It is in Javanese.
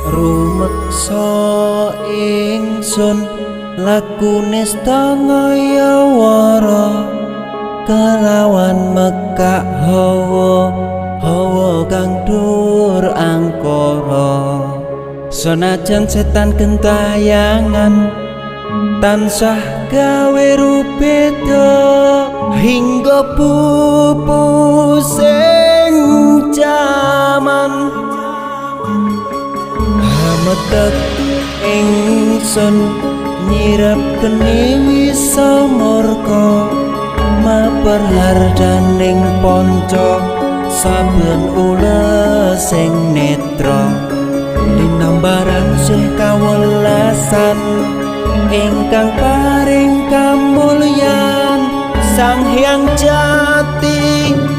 Rumeksa ingsun lakune ngaya wara kelawan mekak hawa hawa kang dur angkara. Senajan setan gentayangan tansah gawe rubeda hingga pupusing jaman. Hametek ingsun nyirep geni wisa murka maper hardaning panca saben ulesing netra linambaran sih kawelasan ingkang paring kamulyan Sang Hyang Jati.